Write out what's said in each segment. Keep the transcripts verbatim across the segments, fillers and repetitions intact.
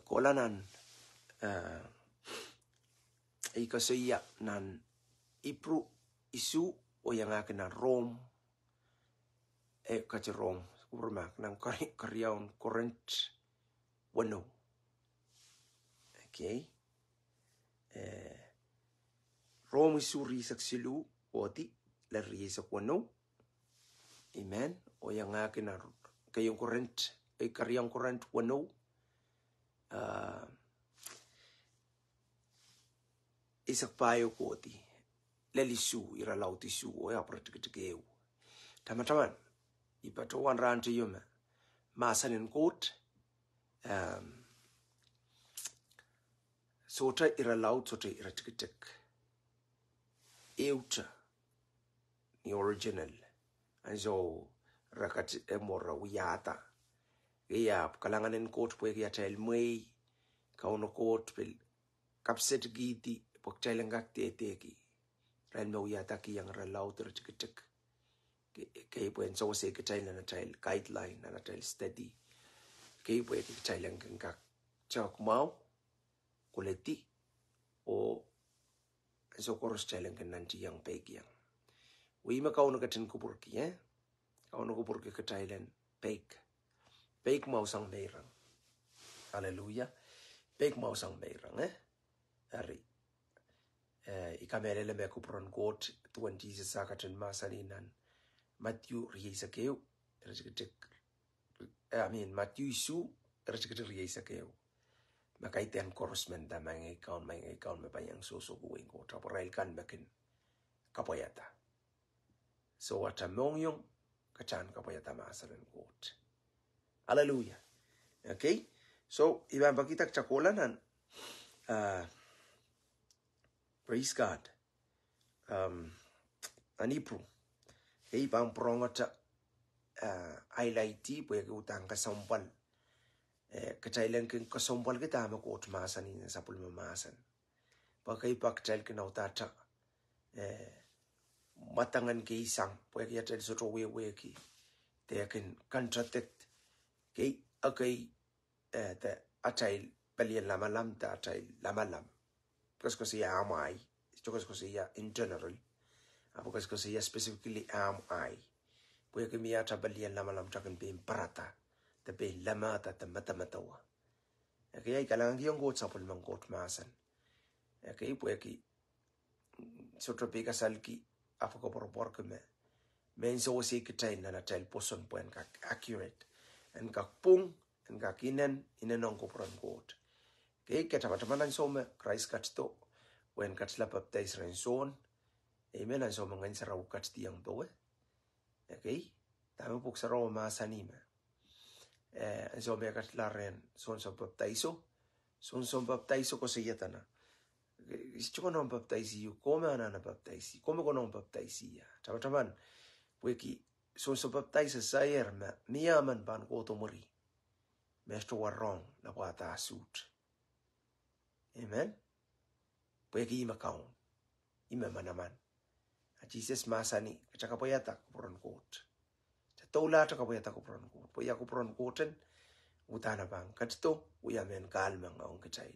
kohla nan, eh, ei koasoia nan Ipru isuh, oh iangahki nan Rom, eh, kati Rom, kupwurmahk nan Kari-, Keriaun Korint weneu. Okay. Eh, Rom isuh rieisek siluh kohdi, lel rieisek weneu. Amen. Oh iangahki nan Keriaun Korint, eh, Keriaun Korint weneu. Ah, eisek pahieu kohdi, lel isuh, irelaud isuh, oh ahpw iretikitik ehu. Tamataman, I patohwan rahnteio me mahsen en Koht, ehm, sohte irelaud, sohte iretikitik. Ehute ni original. Ansou re kat, eh, mwo re wiahda. Iei ahpw kalahngan en Koht pwehki atail mwehi, Kauno Koht pil kapsetki, pwe kitail en kak dehdehki irail me wiahda kihong irelaud iretikitik. Ke-, kei pwe en sewese kitail nan atail guideline, nan atail study. Kei pwehki kitail en kin kak tehk mwahu, koledi, oh ansou koaros kitail en kin nantihong peikiong. Wei me Kauno ketin kupwurki, eh? Kauno kupwurki kitail en peik. Peik mwahu sang meirong. Hallelujah. Peik mwahu sang meirong, eh? Eri. Eh, I kamehlele me kupwuren Koht, duwen Sises ah ketin mahsanih nan Madiu rieisek ehu, iretikitik, eh, I mean, Madiu isuh, iretikitik rieisek ehu. Me kaidehn koaros me nda, Maing ei Kaun, Maing ei Kaun, me pahn iang sohsohki wehin Koht, ahpw irail kan me kin kapwaiada. So, atail mohngiong, kitail en kapwaiada mahsen en Koht. Hallelujah. Okay. So, I pahn peki dak takola nan, ah, praise God. Um, nan Ipru. Okay, I pahn pwurehng ata, ah, highlight-i, pwehki uhdahn kesempwal. Eh, kitail en kin kesempwalki dahme Koht mahsanih nan sapwellime mahsen. Pwe kei pahn kitail kin audaudla, eh, mwadang en kei sang, pwehki atail sohte wehwehki. De kin contradict. Kei, okay, eh, de atail pelien lamalam, de atail lamalam. Koasoakoasoia am, ahi. Sohte koasoakoasoia in general. Ahpw koasoakoasoia specifically am, ahi. Pwehki mie atail pelien lamalam, atail kin pein pwarada, de pein lamada, de medemedewe. Okay, I kalahngankihong Koht sapwellimen Koht mahsen. Okay, pwehki sohte peikasalki, ahpw koapworopworki me, me en sewese kitail nan atail pwoson pwe en kak accurate. En kak pwung, en kak inen, inenen kupwuren Koht. Okay, ke tamataman ansou me Krais ketido, pwe en ketila papdais rehn Sohn. Amen, ansou me Ngehn Sarawi ketidiong powe. Okay, dahme Pwuhk Sarawi mahsanih me, eh, ansou me ketila rehn Sohn Soun Papdaiso. Sohn Soun Papdaiso koasoia dene, eh, I sohte konehng papdaisi, komw anahne papdaisi, komw konehng papdaisi. Tamataman, pwehki Sohn Soun Papdaiso saier me mie emen pahn kohdo mwuri me sohte warohng lapwada suht. Amen. Pwehki ih me Kaun, ih me manaman. A Sises mahsanih, kitail kapwaiada kupwuren Koht. Kitail doulahte kapwaiada kupwuren Koht. Pwe ia kupwuren Koht en, uhdahn e pahn ketido, wia mehn kahlemeng ong kitail.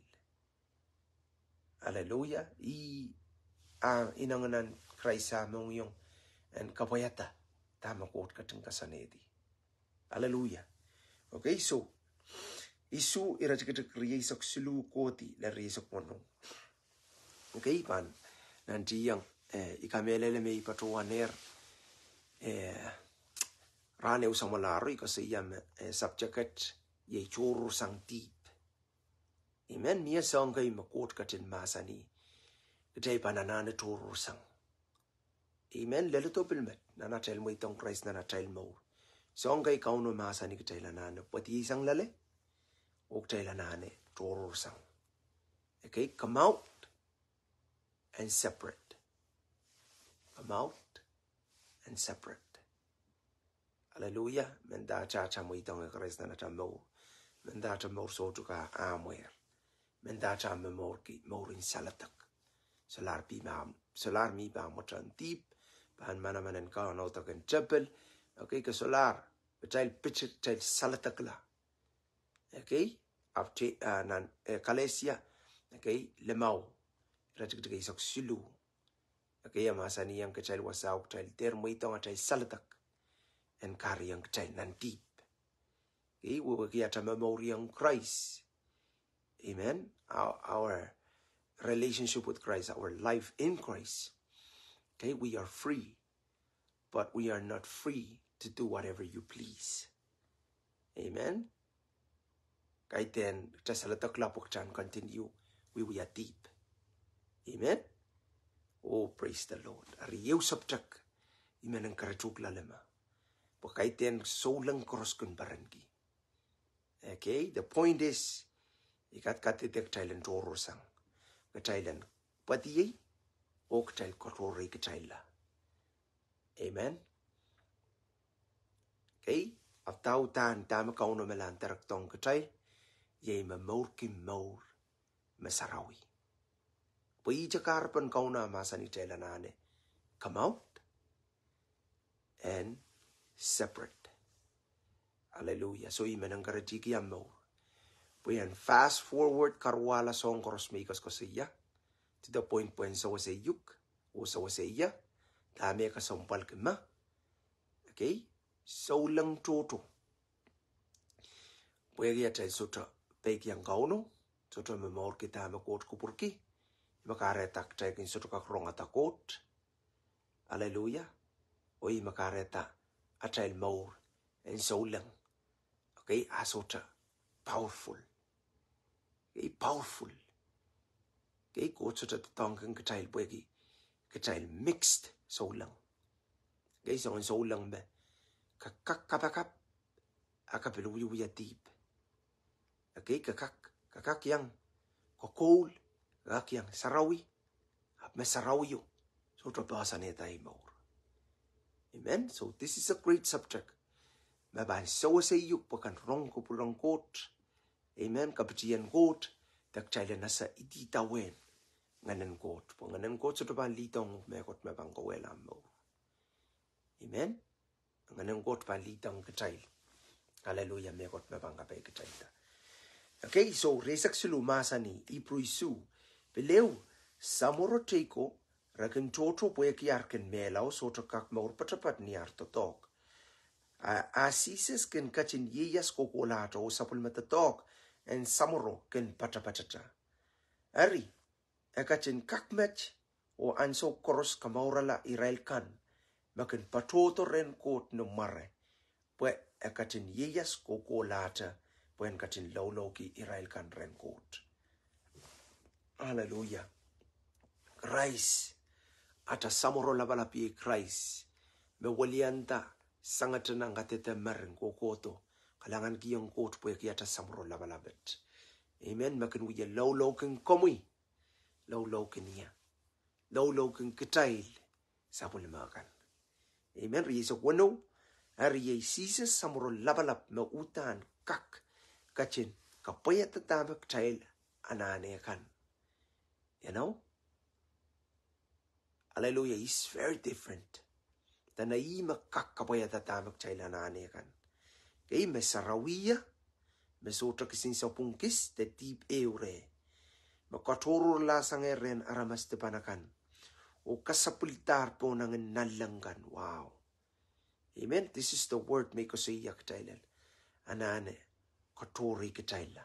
Hallelujah. Ih, ah, inenginan Krais ah mohngiong en kapwaiada dahme Koht ketin koasoanehdi. Hallelujah. Okay, so, isuh iretikitik rieisek siluh kohdi lel rieisek weneu. Okay, I pahn nantihong, eh, I kamehlele me I patohwanehr, eh, rahn ehu samwalahro I koasoia me, eh, subject iei tohrohrsang dihp. Amen. Mie soahng kei me Koht ketin mahsanih kitail pahn anahne tohrohrsang. Amen. Leledo pil met nan atail mweidohng Krais nan atail mour. Soahng kei Kauno mahsanih kitail anahne pwediei sang loale, oh kitail anahne tohrohrsang. Okay, come out and separate. Come out and separate. Hallelujah. Mendahte atail mweidohng Krais nan atail mour, mendahte mour soutuk ah amwail. Mendahte momourki mouren saledek. Solahr mih pahn, solahr mih pahn mwetehn dihp, pahn manaman en kaunopdek en tepil. Okay, ke solahr, kitail pit, kitail saledekla. Okay? Afte, ah, nan, eh, Kalesia, okay, limau, iretikitik eisek siluh. Okay, e mahsanihong kitail wasao kitail dehr mweidohng atail saledek en kahrehiong kitail nan dihp. Okay, wehwehki atail momouriong Krais. Amen. Our, our relationship with Christ, our life in Christ. Okay, we are free, but we are not free to do whatever you please. Amen. Kaidehn kitail saledekla pwe kitail en continue wiewia dihp. Amen. Oh, praise the Lord. Eri ehu subject I men en keretikitik loale me, pwe kaidehn souleng koaros kin perenki. Okay, the point is, I katkadehde kitail en tohrohrsang, kitail en padiei, oh kitail katohrei kitailla. Amen. Okay, audaudahn dahme Kauno me lahn direkdohng kitail, iei me mourki mour me sarawi. Pwe ihte kahrepen Kauno mahsanih kitail anahne come out and separate. Hallelujah. So I men en keretihki mour. Pwe en fast forward karuwala soahng koaros me I koasokoasoia, to the point pwe en sewese uhk, oh sewese ie, dahme kesempwalki me. Okay, souleng tohto. Pwehki atail sohte peikiong Kauno, sohte momourki dahme Koht kupwurki, ih me kahrehda kitail kin sohte kak rongada Koht. Hallelujah. Oh ih me kahrehda atail mour en souleng, okay, a sohte powerful. Okay, powerful. Okay, Koht sohte doadoahngkin kitail pwehki kitail mixed souleng. Okay, soangen souleng me ke kak kapakap, a ke pil wiewia dihp. Okay, ke kak, ke kak iang kokoul, ke kak iang sarawi, ahpw me sarawio sohte poahsoanehda ei mour. Amen. So this is a great subject me pahn sewese uhk pwe ke en rong kupwuren Koht. Amen. Kapitien Koht, de kitail en ese idawehn Ngehnen Koht. Pwe Ngehnen Koht sohte pahn leaddohng mehkot me pahn kauwehla mour. Amen. Ngehnen Koht pahn leaddohng kitail. Hallelujah, mehkot me pahn kapai kitailda. Okay, so rieisek siluh mahsanih, Ipru isuh, pil ehu, samworo tei ko, re kin tohto pwehki ar kin mehla oh sohte kak mour poatopoat ni ar doadoahk. A, a Sises kin ketin ieias kohkohlahte oh sapwellime doadoahk en samworo kin poatopoatete. Eri, e ketin kak met, oh ansou koaros kamourala irail kan me kin patohdo rehn Koht ni mware, pwe e ketin ieias kohkohlahte, pwe en ketin loulouki irail kan rehn Koht. Hallelujah. Krais, ata samworo lapalap iei Krais, me welianda sangete nan kadehde mering kohkohdo, kalahngankihong Koht pwehki ata samworo lapalap et. Amen. Me kin wie louloukin komwi, louloukin ie, louloukin kitail sapwellime kan. Amen. Rieisek weneu, eri iei Sises samworo lapalap me uhdahn kak ketin kapwaiada dahme kitail anahne kan. You know? Hallelujah, is very different. Dene ih me kak kapwaiada dahme kitail anahne kan. Okay, me sarawia, me sohte kisin sapwung kis de dihp ehu reh. Me katohrohrlahsangehr rehn aramas dipan akan, oh kasapwildahr pohnangin nanleng kan. Wow. Amen. This is the word me I koasoia kitail en anahne katohrei kitailla.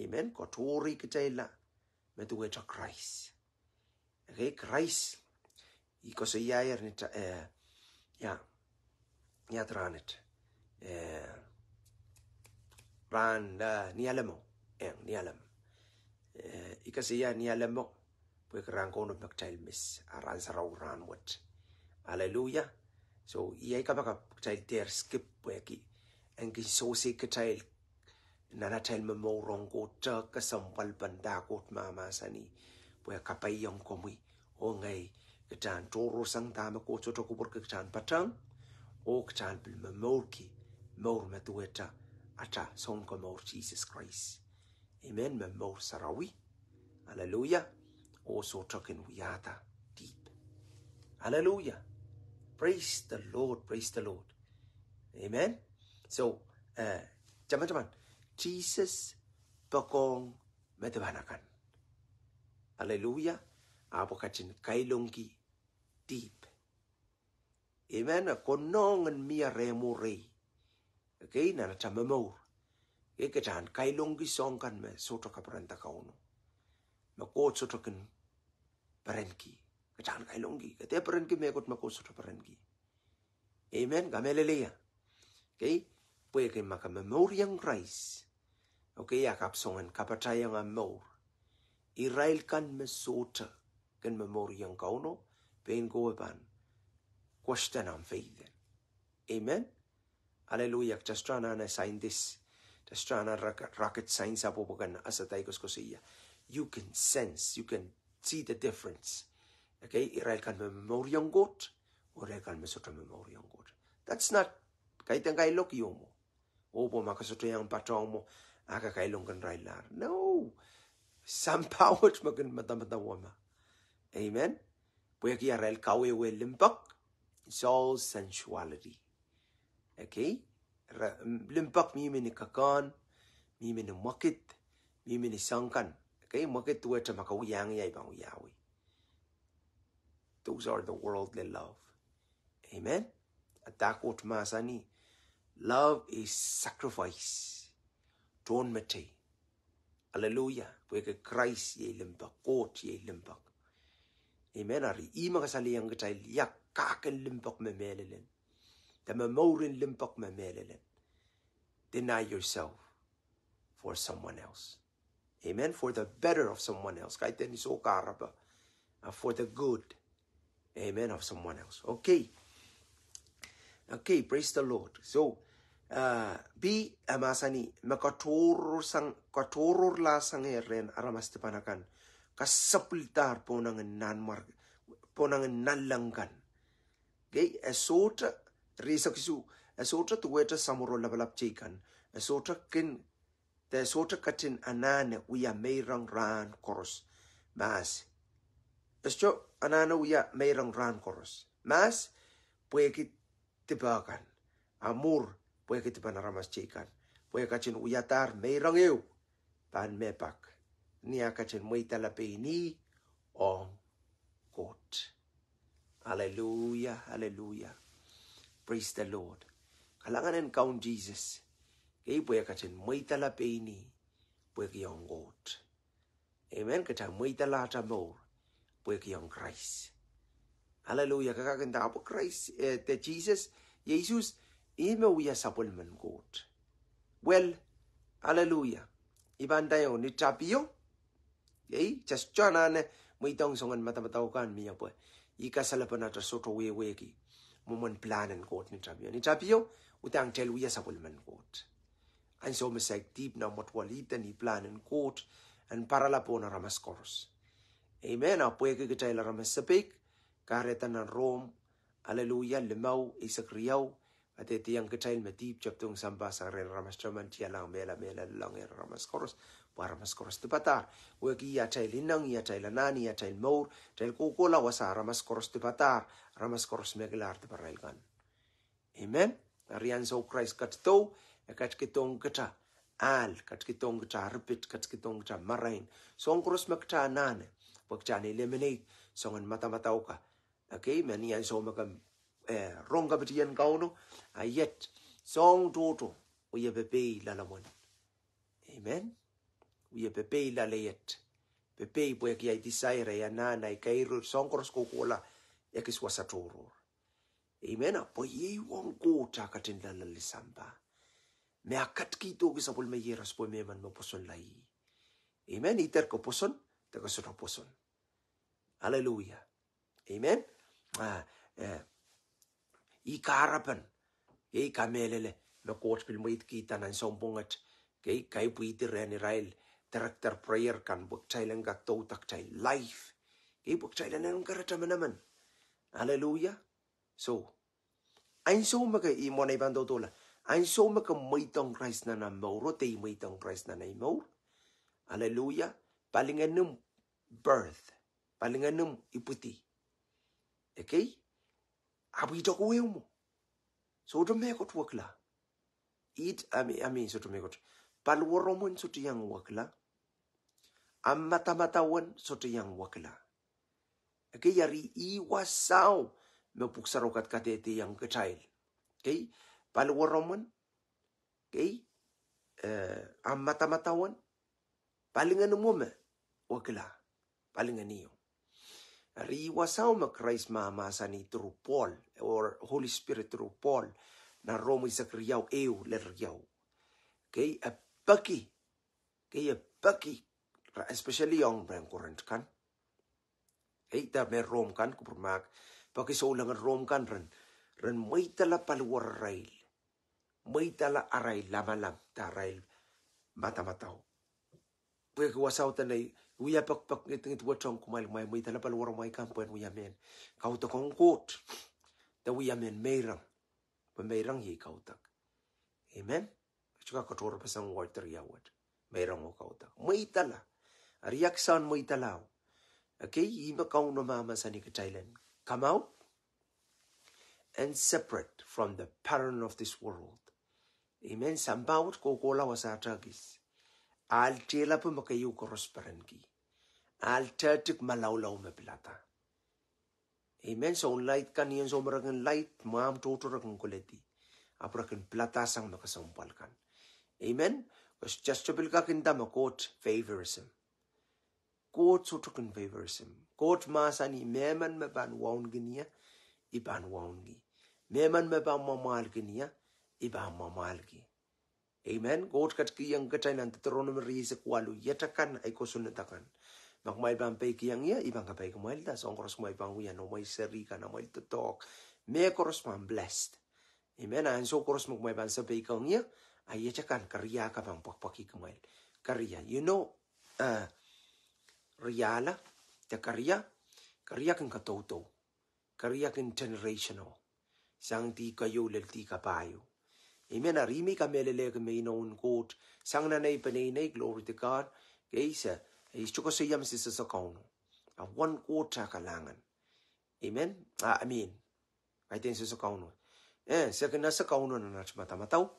Amen. Katohrei kitailla me duwehte Krais. Okay, Krais. I koasoiaier ni ta, eh, ia, ia rahn et. Eh, rahn, eh, Nialemo. Eng, Nialem. Eh, I koasoia Nialemo, pwehki rahn Kauno me kitail miss, a rahn sarawi rahn wet. Hallelujah. So, iei kapakap kitail dehr skip pwehki en kin sewese kitail nan atail momour ong Koht, kesempwalpen dah Koht mahmahsanih, pwe e kapaiong komwi oh ngehi, kitail en tohrohrsang dahme Koht sohte kupwurki kitail en patehng, oh kitail en pil momourki mour me duwehte ata Sounkomour Sises Krais. Amen. Me mour sarawi. Hallelujah. Oh sohte kin wiahda dihp. Hallelujah. Praise the Lord. Praise the Lord. Amen. So, eh, tamataman, Sises poakohng me dipan akan. Aleluia. Ahpw e ketin kailongki dihp. Amen. Konehng en mie rehmw rehi. Okay, nan atail momour. Okay, kitail en kailongki soahng kan me sohte kaperenda Kauno. Me Koht sohte kin perenki. Kitail en kailongki. Ke dehr perenki mehkot me Koht sohte perenki. Amen. Kamehleleia. Okay, pwehki ma ke momouriong Krais, okay, a kapsong en kapatahiong ahmw mour. Irail kan me sohte kin momouriong Kauno, pein kowe pahn question ahmw faith. Amen. Aleluia. Kitail sohte anahne scientist, kitail sohte anahne rock-, rocket science ahpw pwe ke en asada koasoakoasoia. You can sense, you can see the difference. Okay, irail kan me momouriong Koht, oh irail kan me sohte momouriong Koht. That's not, kaidehn kailok ieu mwo. Oh pwe ma ke sohte iang patohng mwo, a ke kailongkin irail lahr. No. Sampah wet me kin medemedewe ma. Amen. Pwehki arail kawehwe limpoak, it's all sensuality. Okay? Re-, limpoak mihmi ni kekehn, mihmi ni mwekid, mihmi ni soahng kan. Okay? Mwekid duwehte ma ke wiahiong ie, I pahn wiawi. Those are the worldly love. Amen. A dah Koht mahsanih, love is sacrifice. Tohnmetei. Aleluia. Pwehki Krais iei limpoak, Koht iei limpoak. Amen. Eri ih me kasalehiong kitail ia kahk en limpoak me mehlel en, de momour en limpoak me mehlel en. Deny yourself for someone else. Amen. For the better of someone else. Kaidehn ni soh kahrepe. Uh, for the good. Amen. Of someone else. Okay. Okay, praise the Lord. So, uh, B, e mahsanih, me katohrohr sang, katohrohrla sang rehn aramas dipan akan, kasapwildahr pohnangin nanmwarki, pohnangin nanleng kan. Okay, e sohte, riesekisu, e sohte duwehte samworo lapalap teikan, e sohte kin, de sohte ketin anahne wia meirong rahn koaros. Mahs. E sohte anahne wia meirong rahn koaros. Mahs, pwehki dipe kan. A mwur, pwehki dipen aramas teikan. Pwe e ketin wiadahr meirong ehu, pahn me pak. Ni ah ketin mweidala pein ih ong Koht. Hallelujah, hallelujah. Praise the Lord. Kalahngan en Kaun Sises. Kei pwe e ketin mweidala pein ih, pwehki ong Koht. Amen. Kitail mweidala atail mour, pwehki ong Krais. Hallelujah. Ke kak inda ahpw Krais, eh, de Sises, Sises, ih me wia sapwellimen Koht. Well, hallelujah. I pahn nda ieu, ni tapio, ei, just anahne mweidohng soangen madamadau kan mie pwe ih kasalepen atail sohte wehwehki mwomwen pilahn en Koht ni tapio. Ni tapio, udahn kitail wia sapwellimen Koht. Ansou me saik dihp nan mwetuwel, ih de ni pilahn en Koht en parala pohn aramas koaros. Amen. A pwehki kitail aramas sepeik, kahrehda nan Rom, hallelujah, limau, eisek riau, adehdehiong kitail me dihp tepdohng sampah sang rehn aramas teman, tialahng mehla, mehla lelohngehr aramas koaros, pwe aramas koaros dipadahr. Wehwehki ih atail ineng, ih atail anahn, ih atail mour, atail kohkohla wasa aramas koaros dipadahr, aramas koaros me kilahr diparail kan. Amen. Eri ansou Krais ketido, e ketikihdohng kitail ahl, ketikihdohng kitail ripit, ketikihdohng kitail marain. Soahng koaros me kitail anahne, pwe kitail en eliminate soangen madamadau ka. Okay, me ni ansou me ke, eh, rong kapitien Kauno, a iet, soahng tohto, wie pepei loalomwen. Amen. Wie pepei loale iet. Pepei pwehki ahi desire, ahi anahn, ahi kairuhr, soahng koaros kohkohla, ekis wasa tohrohr. Amen. A pwe iei ong Koht a ketin loalloale sampah. Me a ketikihdohki sapwellime Iehros pwe mehmen me pwosonla ih. Amen. Either ke pwoson, de ke sohte pwoson. Hallelujah. Amen. Ah, eh, ih kahrepen, ei, kamehlele me Koht pil mweidkihda nan sounpwong et, kei, kaipwidi rehn irail director prayer kan pwe kitail en kak douda kitail life. Kei, pwe kitail en kak kerehda manaman. Hallelujah. So, ansou me ke, ih mwohn ei pahn dohdohla, ansou me ke mweidohng Krais nan ahmw mour, oh de ih mweidohng Krais nan ei mour. Hallelujah. Palingehn imw birth. Palingehn imw ipwidi. Okay? Ahpw ihte kowe mwo. Sohte mehkot wekila. Ihte, I mean, I mean, sohte mehkot. Paliwaromwen sohte iang wekila. Ahmw madamadau en sohte iang wekila. Ekei, eri ih wasao me Pwuhk Sarawi kadehdehiong kitail. Ekei, paliwaromwen. Ekei, eh, ahmw madamadau en. Palingehn mwo me wekila. Palingehn ieu. Eri ih wasao me Krais mahmahsanih through Paul, or Holy Spirit through Paul, nan Rom eisek riau, ehu lel riau. Ekei, e peki. Ekei, e peki, especially ong rehn Korint kan. Ekei, de me Rom kan, kupwurmahk, peki souleng en Rom kan ren, ren mweidala paliwararail. Mweidala arail lamalam, de arail madamadau. Pwehki wasao dene, wia pekpek ngidingid wet ong kumwail, kumwail mweidala paliwaromwail kan pwehn wia mehn kaudok ong Koht. De wia mehn meirong. Pwe meirong iei kaudok. Amen. Sohte kak katohrepeseng word three wet. Meirong oh kaudok. Mweidala. Eri ia kisehn mweidala o? Ekei, ihme Kauno mahmahsanih kitail en come out and separate from the pattern of this world. Amen. Sampah wet kohkohla wasaht kis. Ahl tehlapo me keieu koaros perenki. Ahl tehtik malaulau me pilada. Amen. Soun light kan, ni ansou me re kin light, mwahmw tohto re kin koledi. Ahpw re kin piladahsang me kesempwal kan. Amen. Koaros just pil kak inda me Koht favorism. Koht sohte kin favorism. Koht mahsanih mehmen me pahn wauneki ie, I pahn wauneki. Mehmen me pahn mwamwahlki ie, I pahn mwamwahlki. Amen. Koht ketikihong kitail nan Deuteronomy rieisek waluh, iet akan ei kosonned akan. Ma kumwail pahn peikiong ie, I pahn kapeikihong kumwail, de soahng koaros kumwail pahn wia nan amwail seri kan, amwail doadoahk, mehkoaros pahn blessed. Amen. Ansou koaros me kumwail pahn sapeikiong ie, a iet akan keria ka pahn pwakpwakih kumwail. Keria, you know, eh, riala, de keria, keria kin kadaudoahu. Keria kin generational. Sang dih keieu lel dih kapahieu. Amen. Eri me I kamehlelehki me inoun Koht sang nan ei peneinei, glory to God. Ekei, se, I sohte koasoia me se sehse Kauno. A uwen Koht ah kalahngan. Amen. Ah, I mean, kaidehn sehse Kauno. Eh, se kin ese Kauno nan aht madamadau.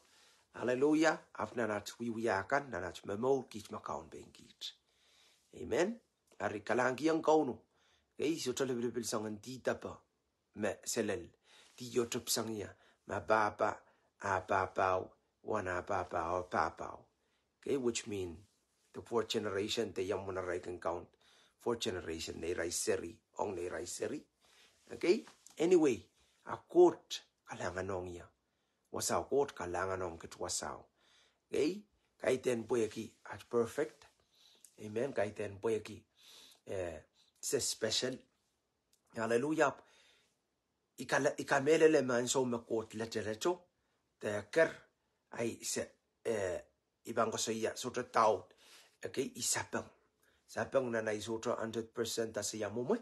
Hallelujah. Ahpw nan aht wiewia kan, nan aht momour, kiht me kaun pein kiht. Amen. Eri kalahngkihong Kauno. Ekei, sohte lipilipil soangen dih depe me selel, dih otop sang ie, ma pahpa ah pahpao, wen ah pahpa oh pahpao. Ekei, which mean the fourth generation, de ia mwomwen arail kin kaun fourth generation, neirail seri ong neirail seri. Ekei, anyway, a Koht kalahngan ong ie. Wasao Koht kalahngan ong kit wasao. Ekei, kaidehn pwehki aht perfect. Amen. Kaidehn pwehki, eh, se special. Hallelujah. I ka, I kamehlele me ansou me Koht letelet o, de ker, ahi se, eh, I pahn koasoia sohte doubt. Ekei, I sapeng. Sapeng nan ahi sohte hundred percent ese ia mwomwe.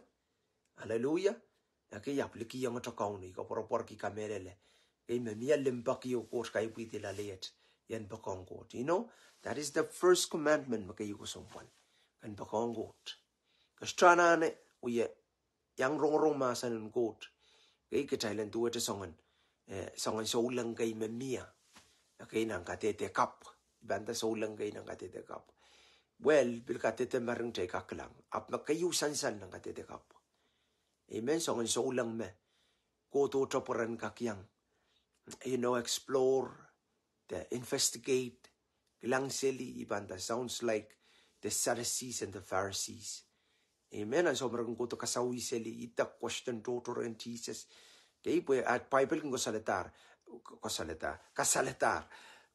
Hallelujah. Ekei, ahpw likihong ete Kauno, I koapworopworki, I kamehlele. Ekei, me mie limpoak ieu Koht kaipwidi loalei et, I en poakohng Koht. You know, that is the first commandment me keieu kesempwal. Ken poakohng Koht. Ke sohte anahne wie iang rongorong mahsen en Koht. Ekei, kitail en duwehte soangen, eh, soangen souleng kei me mie. Ekei, nan kadehde kapw. I pahn nda souleng kei nan kadehde kapw. Well, pil kadehde mering kitail kak kilang. Ahpw me keieu sansal nan kadehde kapw. Amen. Soangen souleng me kohdohte pweren kak iang, you know, explore, de investigate, kilang seli, I pahn nda sounds like the Sadducees and the Pharisees. Amen. Ansou me re kin kohdo kasawih seli, I nda question tohto rehn Sises. Ekei, pwe aht Baibel kin kasalehdahr, kasalehdahr, kasalehdahr.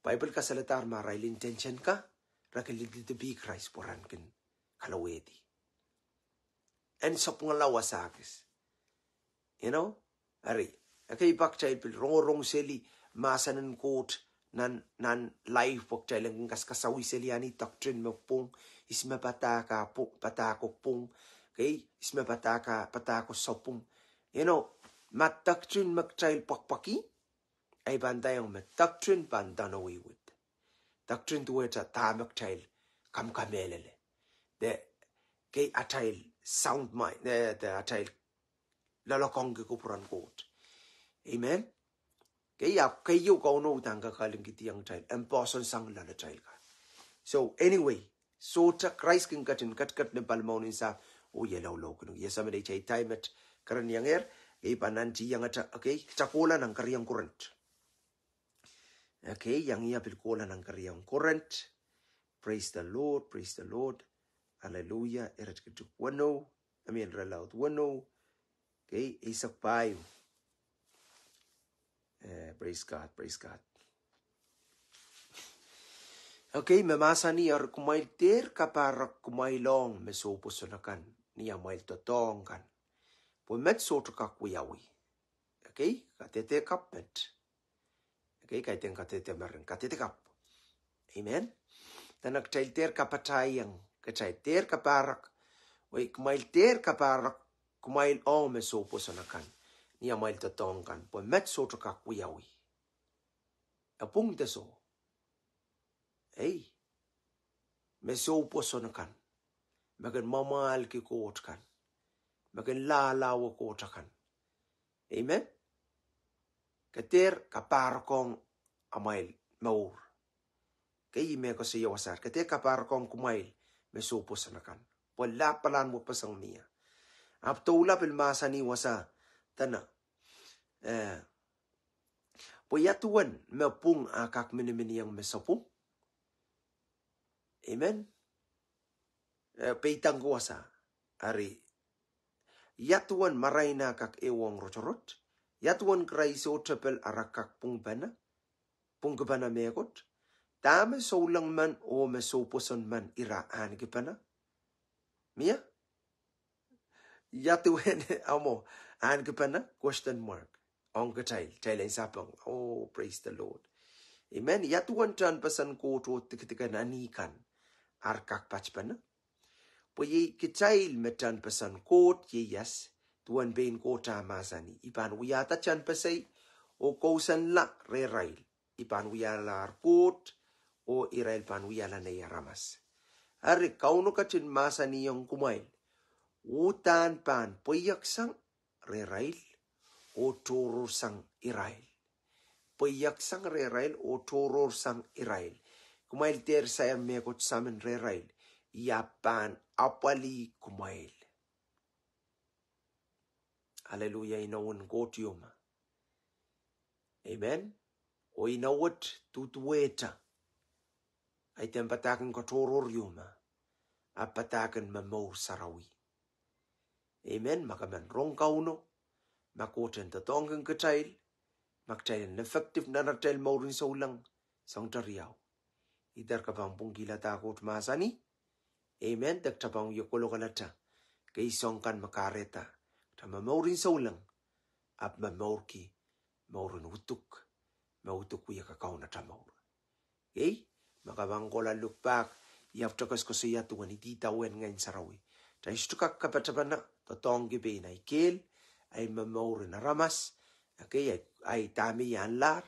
Baibel kasalehdahr ma arail intention ka, re kin lidilidi Krais pwe ren kin kalowehdi. En sapwungala wasa kis. You know? Eri, ekei, pak kitail pil rongorong seli mahsen en Koht nan, nan life, pwe kitail en kin kas, kasawih seli ahi doctrine me pwung, ihs me padahk, padahko pwung, ekei, ihs me padahk, padahko sapwung. You know, ma doctrine me kitail pwakpwaki, I pahn nda iang me doctrine pahn done away with. Doctrine duwehte dahme kitail kamkamehlele. De, ekei, atail sound mind, eh, de atail loalokong ki kupwuren Koht. Amen. Ekei, ahpw keieu Kauno uhdahn kakehlingkihdiong kitail en pwoson sang loalatail kan. So anyway, sohte Krais kin ketin ketiket ni palimaun en sahpw oh ie loulou kin. Ie samin ei tai met kereniengehr, ei pahn nantihong ata, okay, kita kohla nan keriau Korint. Okay, iang ia pil kohla nan keriau Korint. Praise the Lord, praise the Lord. Hallelujah. Ire tikitik weneu, I mean, ire laud weneu. Okay, eisek pahieu. Eh, praise God, praise God. Okay, me mahsanih, eri kumwail dehr kapahrek kumwail ong me soupwoson akan ni amwail doadoahk kan, pwe met sohte kak wiawi. Okay, kadehde kapw met. Okay, kaidehn kadehde mering, kadehde kapw. Amen. Dene kitail dehr kapatahieng, kitail dehr kapahrek, oh kumwail dehr kapahrek kumwail ong me soupwoson akan ni amwail doadoahk kan, pwe met sohte kak wiawi. E pwung de soh. Ei, me soupwoson akan, me kin mwamwahlki Koht kan, me kin lahlahwe Koht akan. Amen. Ke dehr kapahrek ong amwail mour. Kei me koasoia wasaht, ke dehr kapahrek ong kumwail me soupwoson akan, pwe lapalahn wepeseng mie. Ahpw doula pil mahsanih wasa, dene, eh, pwe ia duwen me pwung a kak miniminiong me sapwung? Amen. Eh, peidengki wasa, eri ia duwen marain a kak ehuong rotorot? Ia duwen Krais oh tepel ara kak pwungpene, pwungkipene mehkot? Dahme souleng men oh me soupwoson men ira ahnekipene? Mie? Ia duwen, amo, ahnekipene, question mark, ong kitail, kitail en sapeng. Oh, praise the Lord. Amen. Ia duwen tehnpesen Koht oh dikedik en eni kan ar kak patpene? Pwe iei kitail me tehnpesen Koht, ieias, duwen pein Koht ah mahsanih, I pahn wiahda tehnpesei oh kousoanla rehrail. I pahn wialahr Koht, oh irail pahn wiahla nei aramas. Eri Kauno ketin mahsanihong kumwail, uhdahn pahn pweieksang rehrail oh tohrohrsang irail. Pweieksang rehrail oh tohrohrsang irail. Kumwail dehr sair mehkot samin rehrail, I ahpw pahn apwalih kumwail. Aleluia, inowen Koht ieu me. Amen. Oh inowen duduwehte. Kaidehn padahk en katohrohr ieu me, ahpw padahk en momour sarawi. Amen. Ma ke men rong Kauno, ma Koht en doadoahngkin kitail, ma kitail en effective nan atail mouren souleng, soangte riau, I dehr ke pahn pwungkihla dahme Koht mahsanih. Amen. De kita pahn wie kolokolete kei soang kan me kahrehda kita me mouren souleng, ahpw me mourki mouren uduk, me uduk wia kakaun ata mour. Ei, ma ke pahn kohla look back, I ahpwte koasokoasoia duwen idawehn Ngehn Sarawi. Kitail sohte kak kapatapene doadoahngki pein ahi kehl, ahi momour en aramas, okay, ahi, ahi dahme I ahnlahr,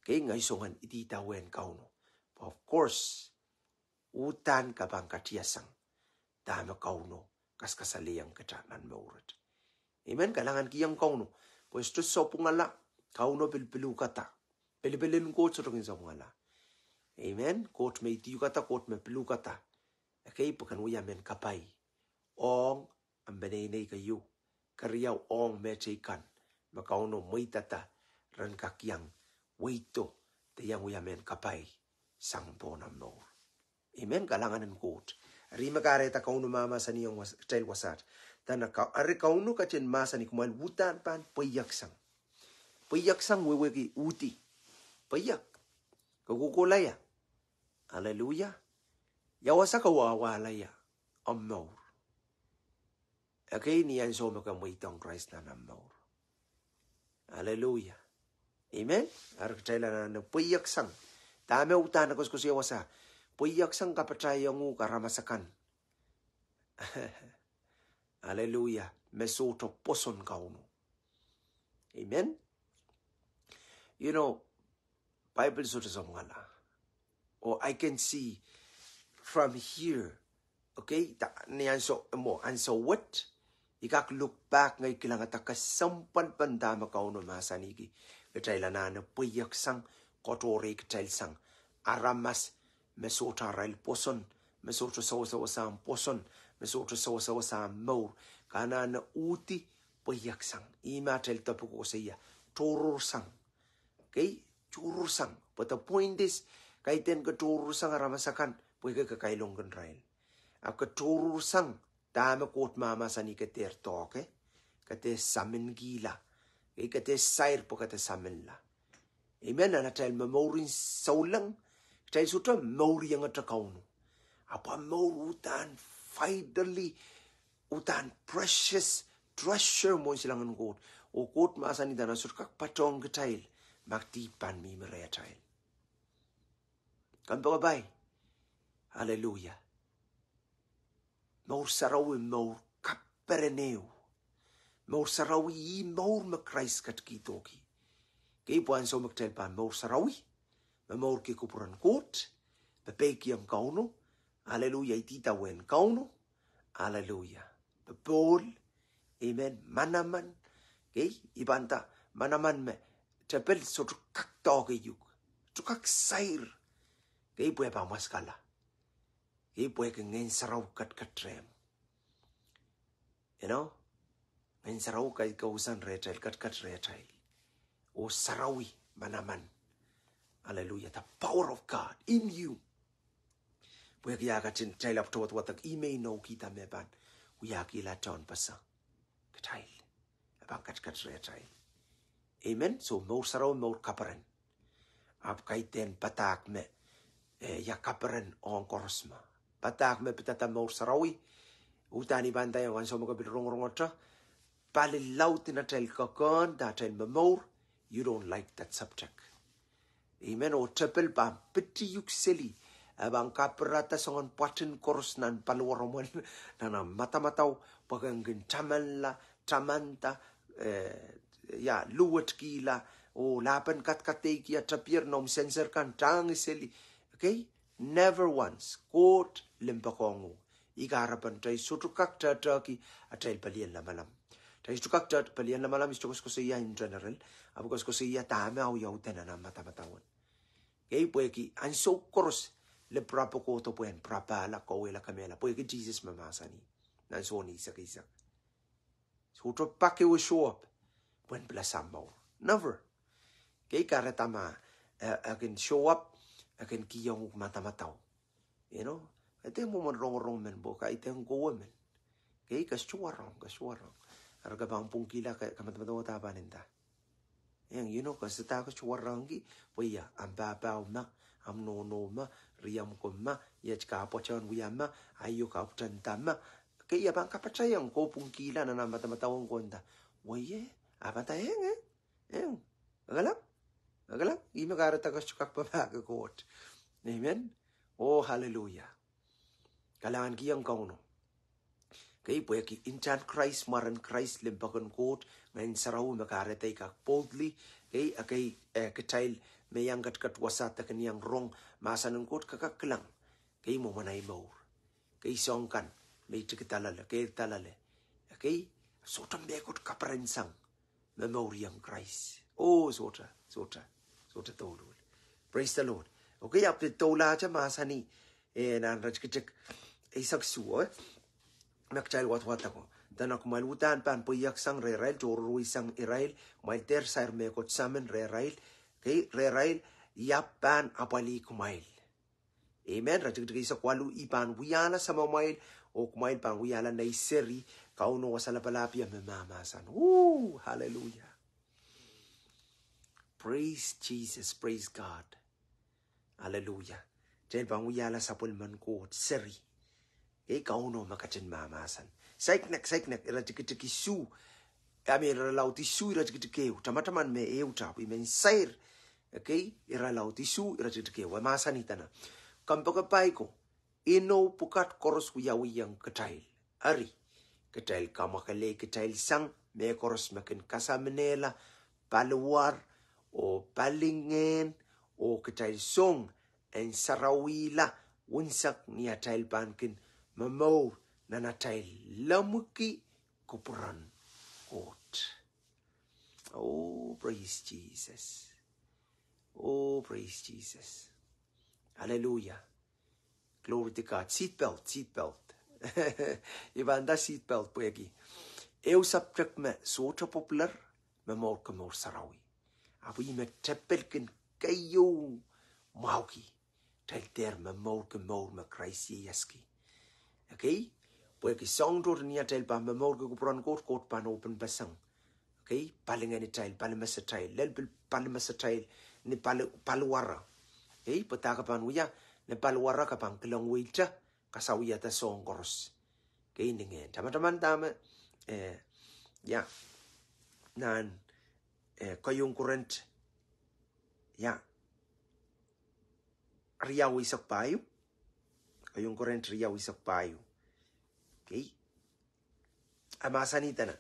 okay, ngehi soangen idawehn Kauno. But of course, uhdahn ke pahn katiasang dahme Kauno kaskasalehiong kita nan mouret. Amen. Kalahngan kihong Kauno. Pwe sohte sapwungala, Kauno pil pilukada. Pilipil en Koht sohte kin sapwungala. Amen. Koht me I dihukada, Koht me pilukada. Okay, pwe ken wia mehn kapai ong ahmw peneinei keieu. Keriau, ong mehteikan me Kauno mweidada ren kak iang weido de iang wia mehn kapai sang pohn ahmw mour. Amen. Kalahngan en Koht. Eri me kahrehda Kauno mahmahsanihong was-, kitail wasaht, dene ka-, eri Kauno ketin mahsanih kumwail uhdahn pahn pweieksang. Pweieksang wehwehki uhdi. Pweiek. Ke kohkohla ia? Aleluia. Ia wasa ke wahwahla ia? Ahmw mour. Okay, ni ansou me ke mweidohng Krais nan ahmw mour. Aleluia. Amen. Eri kitail anahne pweieksang. Dahme uhdahn koasokoasoia wasa? Pweieksang kapatahiong uhk aramas akan. Aleluia. Me sohte pwoson Kauno. Amen. You know, Bible sohte sapwungala. Oh, I can see from here. Okay, da, ni ansou, mwo, ansou wet, I kak look back, ngehi kilangada kesempwalpen dahme Kauno mahsanihki. Kitail anahne pweieksang, katohrei kitail sang aramas me sohte arail pwoson, me sohte sewesewese ahmw pwoson, me sohte sewesewese ahmw mour. Ke anahne uhdi pweieksang. Ihme atail topic koasoia, tohrohrsang. Kei, tohrohrsang. But the point is, kaidehn ke tohrohrsang aramas akan, pwehki ke kailongkin irail. A ke tohrohrsang, dahme Koht mahmahsanih ke dehr doake, ke dehr saminkihla. Kei, ke dehr sair pwe ke dehr saminla. Amen. Nan atail momourin souleng, kitail sohte mour iengete Kauno. Ahpw mour uhdahn vitally, uhdahn precious treasure mwohn silangin Koht. Oh Koht mahsanih dahme sohte kak patohng kitail, ma dihp pahn mihmi rehtail. Kompoakepahi. Hallelujah. Mour sarawi mour kaperen ehu. Mour sarawi ih mour me Krais ketikihdohki. Kei, pwe ansou me kitail pahn mour sarawi, momourki kupwuren Koht, pepeikiong Kauno, hallelujah, idawehn Kauno, hallelujah, popohl, amen, manaman, kei, I pahn nda manaman me tepel sohte kak doake uhk, sohte kak sair, kei, pwe pahn mwaskala. Kei, pwehki Ngehn Sarawi ketiket rehmw. You know? Ngehn Sarawi kaidehn kousoan rehtail, ketiket rehtail. Oh sarawi, manaman. Hallelujah. The power of God in you. Pwehki ia katin tail apw tohtohwadek, ihme inoukihda me pahn wiahkihla tehnpas kitail. E pahn ketiket rehtail. Amen. So mour sarawi mour kaperen. Ahpw kaidehn padahk me, eh, ia kaperen ong koaros me. Padahk me pidada mour sarawi, uhdahn I pahn nda ia ansou me ke pil rongorongete pali laud en atail kekehn, de atail momour, you don't like that subject. Amen. Oh tepel pahn piti uhk seli, e pahn kapirada soangen pwoatin koaros nan paliwaromwen, nan ahmw madamadau, pwe ke kin tamanla, tamanda, eh, ia, luwetkihla, oh lahpen kadkadeiki ia tepier noumw sensor kan tangih seli. Okay? Never once. Koht limpoakohng uhk. Ih kahrepen kitail sohte kak tehtehki atail pelien lamalam. Kitail sohte kak teht pelien lamalam, I sohte koasokoasoia in general, ahpw koasokoasoia dahme awiawihda nan ahmw madamadau. Kei, pwehki ansou koaros, lipirap kohdo pwehn pirapahla, kauwehla, kemehla, pwehki Sises me mahsanih nan Sohn eisek eisek. Sohte pak ehu show up pwehn pilada ahmw mour. Never. Kei, kahrehda ma, eh, e kin show up, e kin kihong uhk madamadau. You know, kaidehn mwomwen rongorong men pwe kaidehn kowe men. Kei, ke sohte warohng, ke sohte warohng. Eri ke pahn pwungkihla, ke, ke madamadau da pahn nda. Eng, you know, ke sohte kak sohte warohngki, pwe ia, ahmw pahpao ma, ahmw nohno ma, riamw ko ma, iet kapwatehn wia ma, aio kapwatehn da ma. Kei, e pahn kapatahieng, ke pwungkihla nan ahmw madamadau ong ko nda. Wei, e pahn nda eng, eng, eng. Ekei la, ekei la, ihme kahrehda ke sohte kak papah Koht. Amen. Oh, hallelujah. Kalahngan kihong Kauno. Kei, pwehki intahn Krais, mwaren Krais, limpoak en Koht, Ngehn Sarawi me kahrehda I kak boldly, kei, ekei, eh, kitail me iang ketiket wasa de kin iang rong mahsen en Koht, ke kak kilang. Kei, mwomwen ahi mour. Kei, soahng kan me I tikida loale, keirda loale. Kei, sohte mehkot kaperensang me mour iang Krais. Oh, sohte, sohte, sohte douluhl. Praise the Lord. Okay, ahpw doulahte mahsanih, eh, nan iretikitik eisek isuh, eh? Me kitail wadwadek ko. Dene kumwail uhdahn pahn pweieksang rehrail, tohrohrweisang irail, kumwail dehr sair mehkot samin rehrail, kei, rehrail, I ahpw pahn apwalih kumwail. Amen. Iretikitik eisek waluh, I pahn wiahla samamwail, oh kumwail pahn wiahla nei seri, Kauno Wasa Lapalahpie me mahmahsen. Ooh, hallelujah. Praise Jesus, praise God. Hallelujah. Kitail pahn wiahla sapwellimen Koht seri. Kei, Kauno me ketin mahmahsen. Saiknek, saiknek, iretikitik isuh. I mean, irelaud isuh, iretikitik ehu. Tamataman me ehu ahpw I men sair. Okay, irelaud isuh, iretikitik ehu. E mahsanih dene. Kompoakepahi ko, inou pwukat koaros wiawihong kitail. Eri, kitail kamwakelei kitail sang mehkoaros me kin kasaminehla paliwar, oh palingehn, oh kitail song en sarawihla unsek ni atail pahn kin momour nan atail lemmwiki kupwuren Koht. Oh, praise Jesus. Oh, praise Jesus. Hallelujah. Glory to God. Seat belt, seat belt. I pahn nda seat belt pwehki ehu subject me sohte popular, me momourki mour sarawi. Ahpw ih me tepelkin keieu mwahuki. Kitail dehr momourki mour me Krais ieiaski. Okay? Pwehki soahng tohto ni atail pahn momourki kupwuren Koht, Koht pahn open peseng. Okay? Palingehn atail, palimasatail, lel pil palimasatail, ni pali, paliwara. Okay? Pwe dahme ke pahn wia, ni paliwara ke pahn kilang wehwehte, kasawiada soahng koaros. Okay, ningen. Tamataman dahme, eh, ia, nan, eh, Keieun Korint, ia, riau eisek pahieu. Keieun Korint riau eisek pahieu. Okay. A mahsanih dene.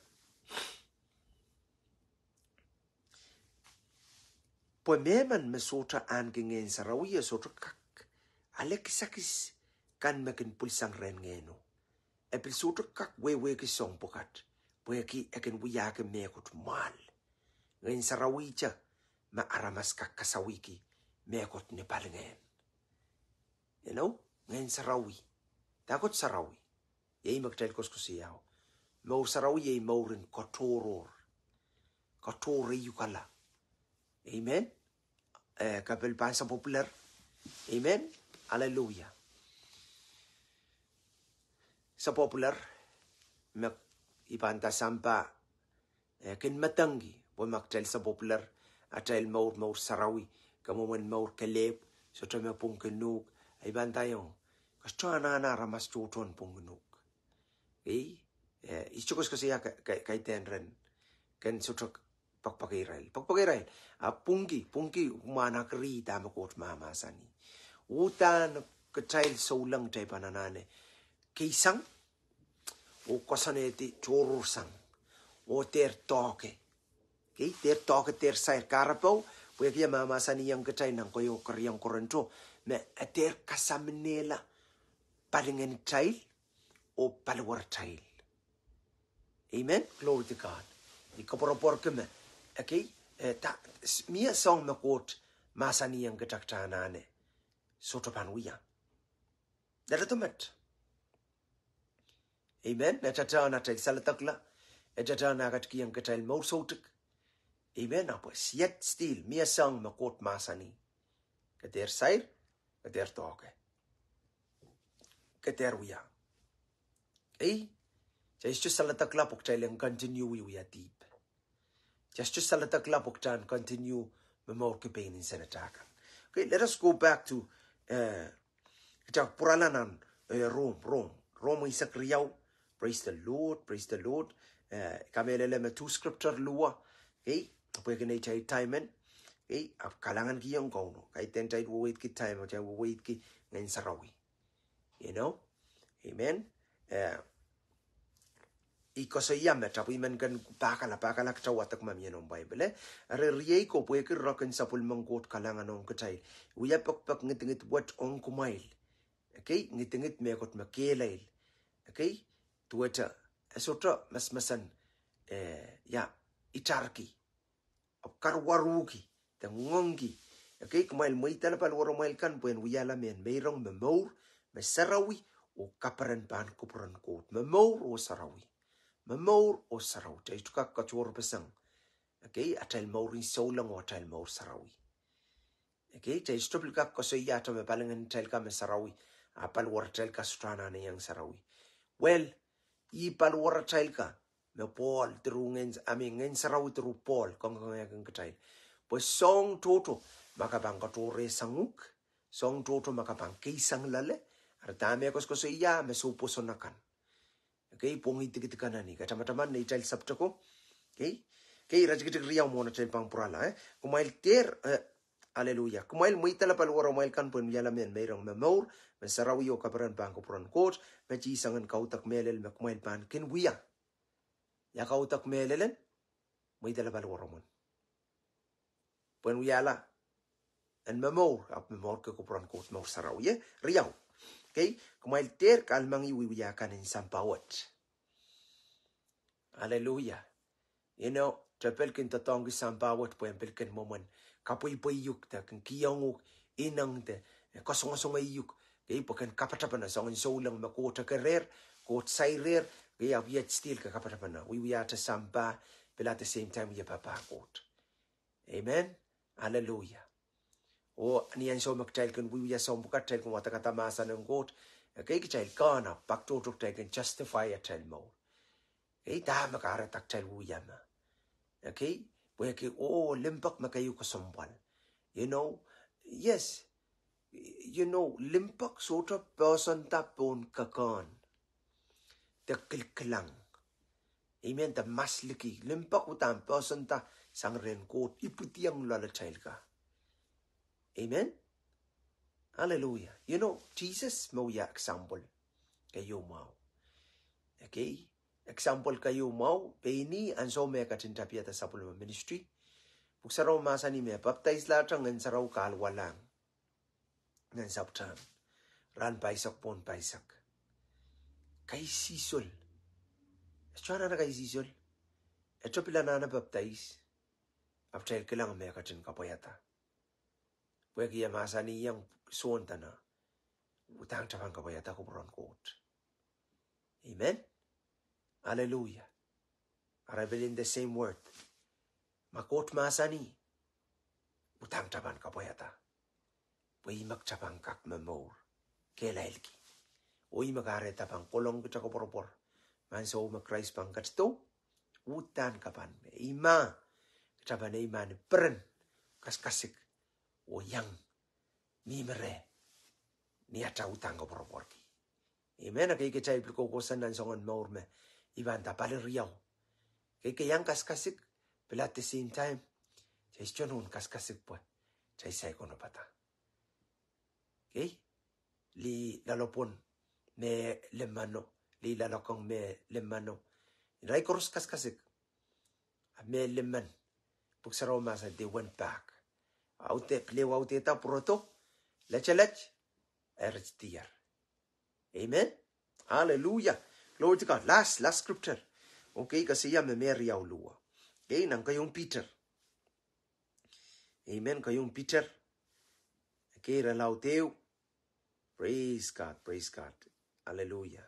Pwe mehmen me sohte ahneki Ngehn Sarawi e sohte kak ale kisakis kan me kin pwilsang rehn Ngehno. E pil sohte kak wehwehki soahng pwukat, pwehki e kin wiahki mehkot mwahl. Ngehn Sarawi te me aramas kak kasawihki mehkot ni palingehn. You know, Ngehn Sarawi. Dahkot sarawi? Iei me kitail koasoakoasoiao. Mour sarawi iei mouren katohrohr. Katohre iukala. Amen. Eh, ke pil pahn se popular. Amen. Hallelujah. Se popular. Me i pahn nda sampah, eh, kin medengki, pwe ma kitail se popular, atail mour, mour sarawi, ke mwomwen mour kelehpw, sohte me pwungkin uhk, a i pahn nda iong, ke sohte anahne aramas tohtohn pwungkin uhk. Okay? Eh, I sohte koasoakoasoia ke, ke, kaidehn ren, ken sohte pekipeki irail. Pekipeki irail. A pwungki, pwungki mwahn agree dahme Koht mahmahsanih. Uhdahn kitail souleng kitail pahn anahne keisang, oh koasoanehdi tohrohrsang, oh dehr doahke. Okay, dehr doahke, dehr sair kahrepe, pwehki e mahmahsanihong kitail nan Keieun Korinto, me e dehr kasaminehla palingehnitail oh paliwaratail. Amen. Glory to God. I koapworopworki me, okay, eh, da, s-, mie soahng me Koht mahsanihong kitail kitail anahne sohte pahn wia. That is the met. Amen. E tatehn atail saledekla. E tatehn ah ketikihong kitail mour soutuk. Amen. Ahpw yet still, mie soahng me Koht mahsanih. Ke dehr sair, ke dehr doahke. Ke dehr wia. Ei, kitail sohte saledekla pwe kitail en continue wiewia dihp. Kitail sohte saledekla pwe kitail en continue momourki pein nsenohte kan. Okay, let us go back to, eh, kitail pwurala nan, eh, Rom, Rom, Rom eisek riau. Praise the Lord, praise the Lord. Eh, kamehlele me two scripture luwa. Okay, pwehki neitail time en. Okay, ahpw kalahngan kihong Kauno. Kaidehn kitail weweidki time, kitail weweidki Ngehn Sarawi. You know? Amen. Eh, I koasoia me tapwei men ken pahkala, pahkala kitail wadek ma mie noumw Baibel, eh. Eri riei ko pwehki ire kin sapwellimen Koht kalahngan ong kitail. Wia pekipek ngidingid wet ong kumwail. Okay, ngidingid mehkot me kehlail. Okay, duwehte, eh, sohte mesmesen, eh, ia, itarki. Ahpw karuwaruki, de ngoangki. Okay, kumwail mweidala paliwaramwail kan pwehn wiahla mehn meirong me mour, me sarawi, oh kaperen pahn kupwuren Koht. Me mour oh sarawi. Me mour oh sarawi. Kitail sohte kak katohrepeseng. Okay, atail mour en souleng oh atail mour sarawi. Okay, kitail sohte pil kak koasoia ahte me palingehnitail kan me sarawi, a paliwaratail kan sohte anahne iang sarawi. Well, ih paliwaratail kan me Pohl, through Ngehn, I mean, Ngehn Sarawi through Pohl, kongkongehkin kitail. Pwe soahng tohto, ma ke pahn katohrehsang uhk, soahng tohto ma ke pahn keisang loale, eri dahme koasokoasoia me soupwoson akan. Okay, pwongih dikedik kan nan ih, katamataman neitail subject ko. Okay, okay, iretikitik riau mwohn atail pahn pwurala, eh. Kumwail dehr, eh, hallelujah. Kumwail mweidala paliwaramwail kan pwehn wiahla mehn meirong me mour, me sarawi oh kaperen pahn kupwuren Koht, me kihsang en kaudok mehlel me kumwail pahn kin wia. Ia kaudok mehlel en? Mweidala paliwaramwen. Pwehn wiahla en me mour, ahpw me mourki kupwuren Koht, mour sarawi, eh? Riau. Okay, kumwail dehr kahlemengih wiewia kan en sampah wet. Hallelujah. You know, kitail pil kin doadoahngki sampah wet pwehn pil kin mwomwen kapweipwei uhk de kin kihong uhk ineng de, eh, kasongosong iuk, Kei, pwe ken kapatapene, soangen souleng me Koht ekerehr, Koht sairehr, kei, ahpw iet still ke kapatapene. Wiewiahte sampah, pil at the same time wia papah Koht. Amen. Aleluia. Oh ni ansou me kitail kin wiewia soahng pwukat, kitail kin wadek mahsen en Koht. Ekei kitail kehn, pak tohto kitail kin justify atail mour. Kei, dahme kahrehda kitail wiewia me. Ekei, pwehki, oh, limpoak me keieu kesempwal. You know, yes, you know, limpoak sohte poahsoanda pohn kekehn de kilkilang. Amen. De masliki. Limpoak uhdahn poahsoanda sang rehn Koht ipwidiong loalatail ka. Amen. Aleluia. You know, Sises me wia example keieu mwahu. Ekei, example keieu mwahu, pein ih ansou me e ketin tapihada sapwellime ministry, Pwuhk Sarawi mahsanih me e papidaislahte Ngehn Sarawi kahluwalahng nan sapwtahn, rahn pahisek pohn pahisek. Kaisihsol. E sohte anahne kaisihsol. E sohte pil anahne papidais. Ahpw kitail kilang me e ketin kapwaiada. Pwehki e mahsanihong Sohn dene, uhdahn kitail pahn kapwaiada kupwuren Koht. Amen. Aleluia. Are pil in the same word. Ma Koht mahsanih, uhdahn kitail pahn kapwaiada. Pwe ih me kitail pahn kak momour kehlailki. Oh ih me kahrehda pahn kolong kitail koapworopwor. Ansou me Krais pahn ketido, uhdahn ke pahn me eimah, kitail pahn eimah ni peren, kasikasik, oh iang mihmi reh ni atail uhdahn koapworopworki. Amen. Ekei kitail pil kohkohsang nan soangen mour me I pahn nda pali riau. Kei, ke iang kasikasik, pil at the same time kitail sohte nohn kasikasik pwe kitail saikinte pahda. Kei, lih loalopwon me limano, lih loalokong me limano, irail koaros kasikasik. A me limen, Pwuhk Sarawi mahsanih they went back. Aude, pil ehu audehda pwurodo, letelet, eri diar. Amen. Hallelujah. Glory to God. Last, last scripture. Okay, koasoia me me riau luo. Okay, nan keieun Piter. Amen. Keieun Piter. Okay, irelaud ehu. Praise God, praise God. Hallelujah.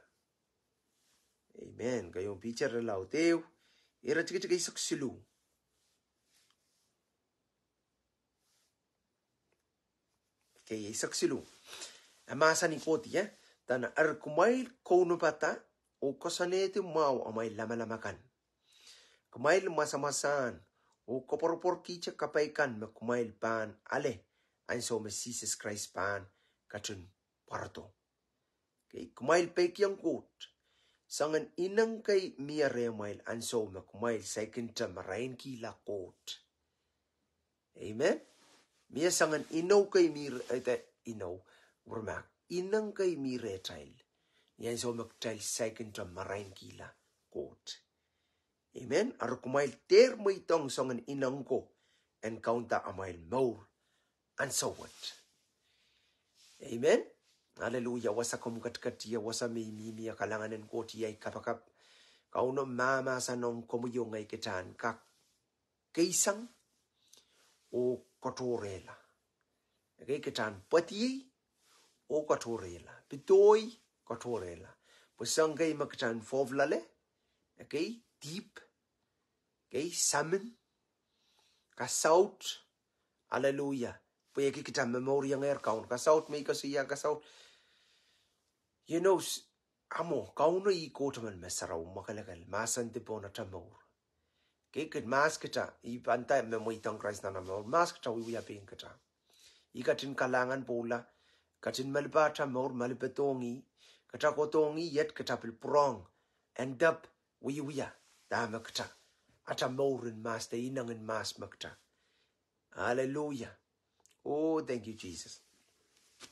Amen. Keieun Piter irelaud ehu, iretikitik eisek siluh. Okay, eisek siluh. E mahsanih kohdi, eh? Dene, eri kumwail kaunopada oh koasoanehdi mwahu amwail lamalam akan. Kumwail mwasamwasahn oh koapworopworkihte kapai kan me kumwail pahn ale ansou me Sises Krais pahn ketin pwarodo. Okay, kumwail peikiong Koht. Soangen ineng kei mie rehmwail ansou me kumwail saikinte marainkihla Koht. Amen. Mie soangen inou kei mi re-, eh, de inou, wurmak. Ineng kei mi rehtail ni ansou me kitail saikinte marainkihla Koht. Amen. Eri kumwail dehr mweidohng soangen ineng ko en kaunda amwail mour ansou wet. Amen. Hallelujah. Wasa komw ketiket ie, wasa me I mihmi ie, kalahngan en Koht iei ai kapakap. Kauno mahmahsen ong komwi oh ngehi kitail en kak keisang oh katohrehla. Okay, kitail en pwediei oh katohrehla. Pedoi, katohrehla. Pwe soahng kei me kitail en fohp loale, okay, dihp, okay, samin, kasaut, hallelujah. Pwehki kitail me momouriengehr Kaun, kasaut me I koasoia kasaut. You know, s-, amo, Kauno ih Koht emen me sarawi, mwakelekel, mahsen dipohn atail mour. Okay, kitail mahs kitail, I pahn nda me mweidohng Krais nan atail mour, mahs kitail wiewia pein kitail. Ih ketin kalahngan pwoula, ketin malipe atail mour, malipedohng ih, kitail kohdohng ih, iet kitail pil pwurehng, end up wiewia dahme kitail, atail mour en mahs de ineng en mahs me kitail. Hallelujah. Oh, thank you, Jesus.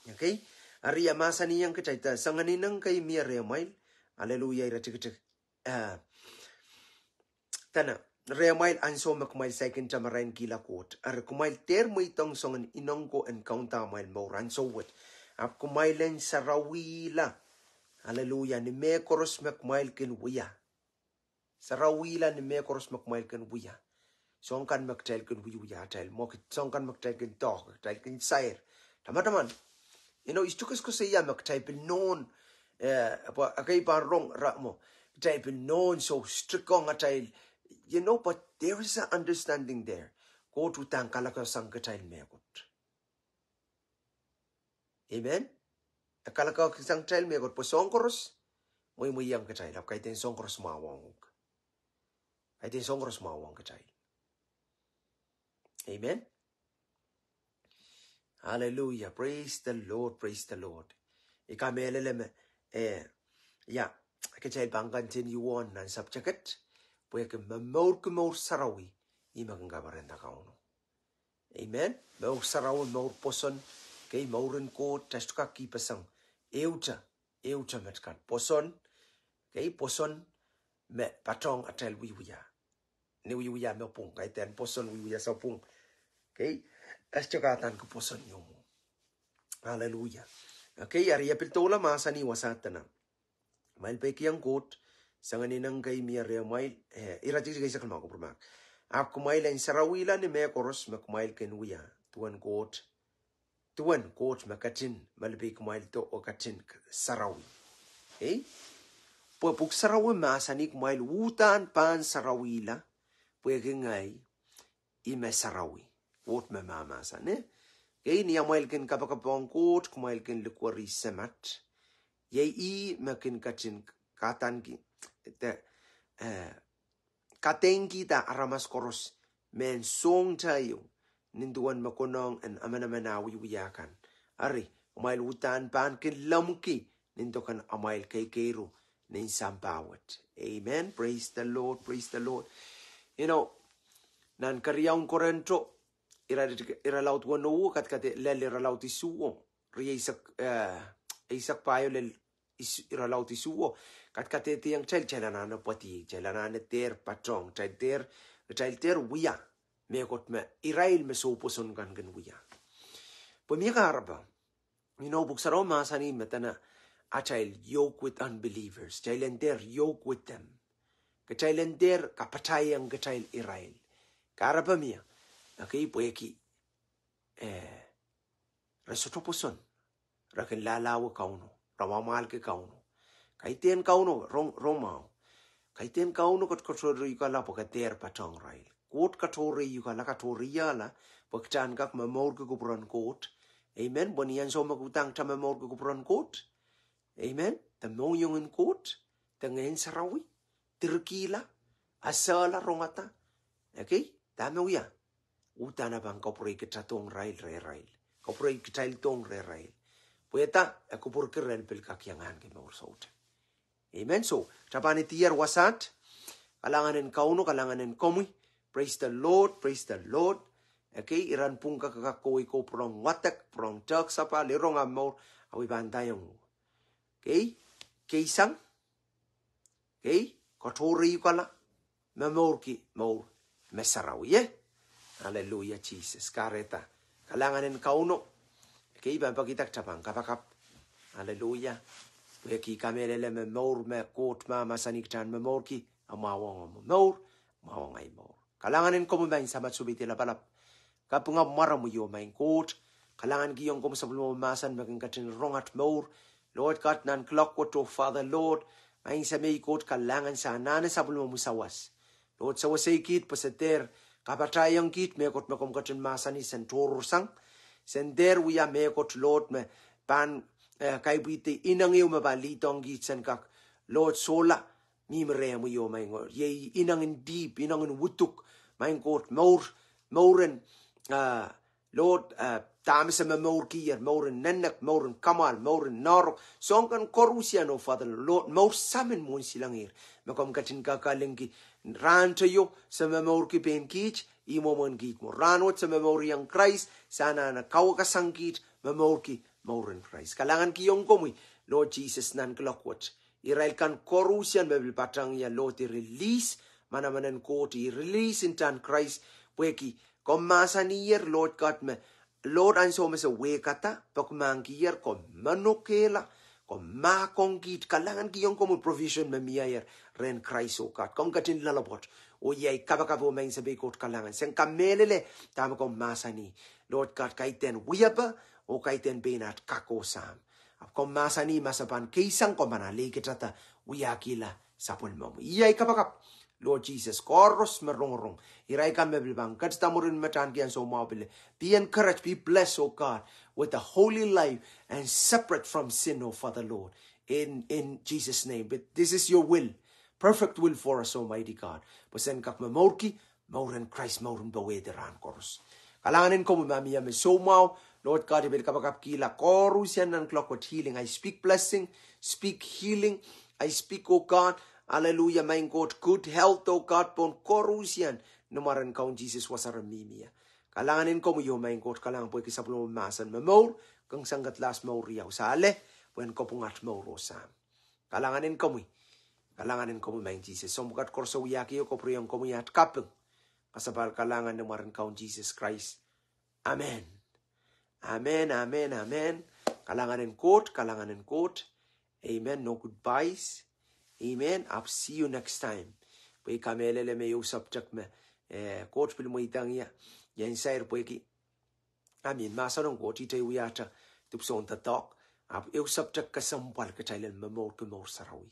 Okay? Eri e mahsanihong kitail dene soangen ineng kei mie rehmwail. Hallelujah, iretikitik. Ah, dene, rehmwail ansou me kumwail saikinte marainkihla Koht. Eri kumwail dehr mweidohng soangen ineng ko en kaunda amwail mour ansou wet. Ahpw kumwail en sarawihla. Hallelujah. Ni mehkoaros me kumwail kin wia. Sarawihla ni mehkoaros me kumwail kin wia. Soahng kan me kitail kin wiewia atail mwekid, soahng kan me kitail kin doahke, kitail kin sair. Tamataman. You know, I sohte koasoakoasoia me kitail pil nohn, eh, pwe ekei pahn rong ra mwo, kitail pil nohn soh strict ong atail, you know, but there is an understanding there. Koht uhdahn kalokesang kitail mehkot. Amen. E kalokesang kitail mehkot pwe soahng koaros mweimweiong kitail, ahpw kaidehn soahng koaros mwahuwong uhk. Kaidehn soahng koaros mwahuwong kitail. Amen. Hallelujah. Praise the Lord. Praise the Lord. I kamehlele me, eh, ia, kitail pahn continue on nan subject et, pwehki momourki mour sarawi, ih me kin kaperenda Kauno. Amen. Mour sarawi, mour pwoson, kei, mour en Koht, kitail sohte kak kihpeseng ehute, ehute met kan. Pwoson, kei, pwoson me patohng atail wiewia. Ni wiewia me pwung, kaidehn pwoson wiewia sapwung. Kei, kitail sohte kak adaneki pwoson ieu mwo. Hallelujah. Kei, eri e pil doula mahsanih wasa dene, kumwail peikiong Koht, soangen ineng kei mie rehmwail, eh, iretikitik eisek limau, kupwurmahk. Ahpw kumwail en sarawihla ni mehkoaros me kumwail kin wia, duwen Koht, duwen Koht me ketin malipei kumwaildo oh ketin sarawi. Ei? Pwe Pwuhk Sarawi mahsanih kumwail uhdahn pahn sarawihla, pwehki ngehi, I me sarawi. Koht me mahmahsen, eh? Kei, ni amwail kin kapakap ong Koht, kumwail kin likwerih Samat. Iei ih me kin ketin kadaneki, de, eh, kadeingkihda aramas koaros mehn soahng teio, nin duwen me konehng en emenemen ah wiewia kan. Eri, amwail uhdahn pahn kin lemmwki nin doken amwail keikeiru nin sampah wet. Amen. Praise the Lord. Praise the Lord. You know, nan keriaun Korento, ire, irelaud weneu, kadkade lel irelaud isuh, rieisek, eh, eisek pahieu lel is-, irelaud isuh, kadkadehdiong kitail, kitail anahne pwoadiei, kitail anahne dehr patohng, kitail dehr, kitail dehr wia mehkot me irail me soupwoson kan kin wia. Pwe mie kahrepe, you know, Pwuhk Sarawi mahsanih me dene atail yoke with unbelievers. Kitail en dehr yoke with them. Kitail en dehr kapatahiong kitail irail. Kahrepe mie, okay, pwehki, eh, re sohte pwoson. Re kin lahlahwe Kauno. Re mwamwahlki Kauno. Kaidehn Kauno, rong, rong mwahu. Kaidehn Kauno katohreiukala pwe ke dehr patohng irail. Koht katohreiukala, katohreiala, pwe kitail en kak momourki kupwuren Koht. Amen. Pwe ni ansou me uhdahn kitail momourki kupwuren Koht, amen, de mohngiong en Koht, de Ngehn Sarawi, direkihla, esehla, rongada. Okay? Dahme wia? Uhdahn e pahn kapwurei kitail dohng irail rehrail. Kapwurei kitail dohng rehrail. Pwe dah? E kupwurki ren pil kak iang ahneki mour soutuk. Amen. So, kitail pahn idier wasaht. Kalahngan en Kauno, kalahngan en komwi. Praise the Lord, praise the Lord. Okay, iren pwung kak, kak kohwei ko pwurehng wadek, pwurehng tehk sapahl, rong ah mour, awi pahn daiong. Okay, keisang. Okay, katohreiukala, momourki mour me sarawi, eh? Hallelujah, Jesus. Kahrehda. Kalahngan en Kauno. Okay, pahn pekihda kitail pahn kapakap. Hallelujah. Pwehki I kamehlele me mour me Koht mahmahsanih kitail en momourki, e mwahuwong omw mour, mwahuwong ahi mour. Kalahngan en komwi Maing Samat Sohpeidi Lapalap. Kapinga mwaromwi oh Maing Koht. Kalahngankihong komwi sapwellimomwi mahsen me kin ketin rong at mour. Lord God, nan kuloak wet oh Father Lord, Maing Semei Koht, kalahngan, se anahne sapwellimomwi sawas. Lord, sewesei kiht pwe se dehr kapatahiong kiht mehkot me komw ketin mahsanih sen tohrohrsang. Sen dehr wia mehkot Lord me pahn, eh, kaipwidi ineng ehu me pahn leadong kiht sen kak Lord sohla mihmi rehmwi oh Maing, iei ineng en dihp, ineng en uduk, Maing Koht, mour, mour en, ah, Lord, ah, dahme se momourkier, mour en nennek, mour en kamwahl, mour en noahrok, soahng kan koaruhsie oh Father Lord, mour samin mwohn silangehr me komw ketin kakalingki. Rahn teio se momourki pein kiht, ih mwomwen kiht mwo. Rahnwet se momouriong Krais, se anahne kawehkasang kiht momourki mour en Krais. Kalahngankihong komwi Lord Jesus nan kuloak wet. Irail kan koaruhsie me pil patehng ie Lord, I release manaman en Koht, I release ntahn Krais, pwehki komw mahsaniher Lord God me Lord ansou me se wehkada peki mahkkier, komw manokehla, komw mahkohng kiht. Kalahngankihong komwi provision me mieier rehn Krais oh God. Komw ketin loalopwoat oh iei kapakap oh Maing Semei Koht kalahngan. Sen kamehlele dahme komw mahsanih Lord God, kaidehn wiepe oh kaidehn pein at kak oh Sahm. Ahpw komw mahsanih ma se pahn keisang, komw pahn ale kitada wiahkihla sapwellimomwi. Iei ahi kapakap, Lord Jesus, koaros me rongorong, irail kan me pil pahn ketida mwurin met ahneki ahn soumwahu pil, be encouraged, be blessed, oh God, with a holy life and separate from sin, oh Father Lord. In, in Jesus' name. But this is your will, perfect will for us, Almighty God. Pwe sen kak momourki mouren Krais, mouren powehdi rahn koaros. Kalahngan en komwi ma mie me soumwahu, Lord God, I pil kapakapkihla koaruhsie nan clockwork healing. I speak blessing, speak healing. I speak, oh God, hallelujah, maing Koht, good health, oh God, pohn koaruhsie ni mwaren Kaun Sises wasa re mihmi ie. Kalahngan en komwi oh maing Koht, kalahngan pwehki sapwellimomwi mahsen me mour, kin sang kedlahs mour riau, se ale pwehn kopwung at mour oh Sahm. Kalahngan en komwi, kalahngan en komwi maing Sises. Soahng pwukat koaros wiahki ie, kapwurehiong komwi at kaping, kasapahl, kalahngan ni mwaren Kaun Sises Krais. Amen. Amen, amen, amen. Kalahngan en Koht, kalahngan en Koht. Amen. No goodbyes. Amen. Ahpw see you next time. Pwe I kamehlele me ehu subject me, eh, Koht pil mweidohng ie, I en sair pwehki, I mean, mahsen en Koht, ihte wiahte dipwisoun doadoahk, ahpw ehu subject kesempwal kitail en momourki mour sarawi.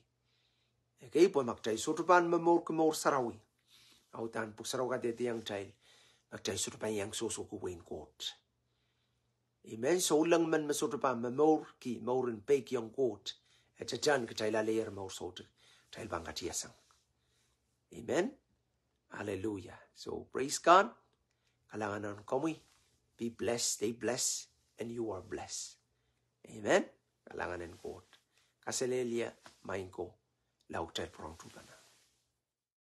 Ekei, pwe ma kitail sohte pahn momourki mour sarawi, a uhdahn Pwuhk Sarawi kadehdehiong kitail me kitail sohte pahn iang sohsohki wehin Koht. Amen. Souleng men me sohte pahn momourki mouren peikiong Koht, e tehtehn kitail aleier mour soutuk, kitail pahn katiasang. Amen. Hallelujah. So praise God. Kalahngan en komwi. Be blessed, stay blessed, and you are blessed. Amen. Kalahngan en Koht. Kaselehlie maing ko, lao kitail pwurehng tuhpene.